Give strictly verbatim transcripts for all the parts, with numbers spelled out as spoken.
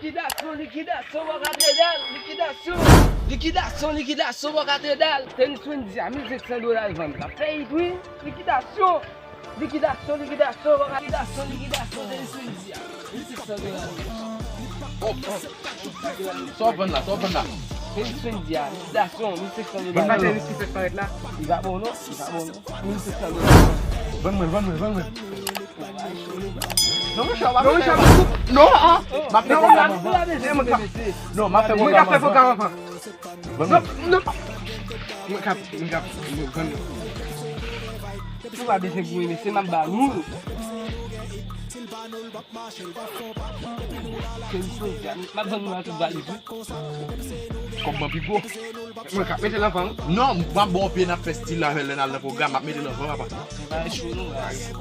Likidasyon, likidasyon, bò katedral, likidasyon. Likidasyon, likidasyon, bò katedral. Tenis Wendy a mil senk san dola l vann. L ap fè it, wi. Likidasyon. Likidasyon, likidasyon, bò katedral. Likidasyon, likidasyon, tenis Wendy a mil senk san dola l vann. Sa w vann la, sa w vann la? Tenis Wendy a, likidasyon, mil senk san dola. Vann la, tenis ki fèk parèt la. Li pa bon, non. Li pa bon, non. Mil senk san dola. Vann mwen, vann mwen, vann mwen. Non, monchè, w ap Non, monchè, non, ah. M ap fè pwogram anvan. Non, m ap fè pwogram anvan. Non, non. Mwen kap, mwen kap, mwen vann. Ou pa bezwen goumen, mesye, m ap ba nou. M ap vann nou a tout valiz, wi. Kòb mwen pi gwo. Mwen kap mete l anvan, wi. Non, m ap ba w pye, n ap fè stil la, lè n al nan pwogram, m ap mete l anvan, papa. Bagay cho, non, bagay cho.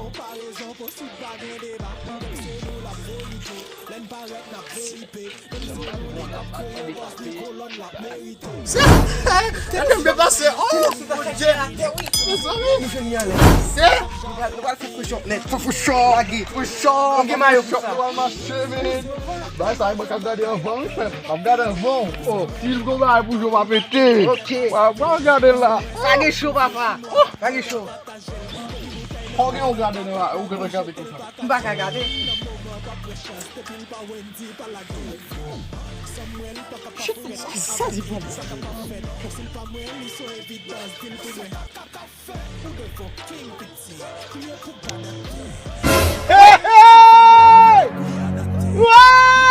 Se, se ke m depase. Oh, Bondye. Mezanmi. Nou jwenn li anlè. Se. Nou pral fè fouchòp nèt. Fè fouchòp. Lage. Fouchòp. Nou gen mayo pou sa. Nou pral mache, men. Bagay sa, mwen k ap gade anvan, wi, frè m. M ap gade anvan. Oh. Si l gon bagay pou jwe, w ap pete. Ok. W ap gade la. Sa gen cho, papa. Oh. Sa gen cho. Fò w gen yon gade nan la, ou gentan gade konsa. M pa ka gade. Shit, sa, sa di pou mwen. Hey, hey! Wow!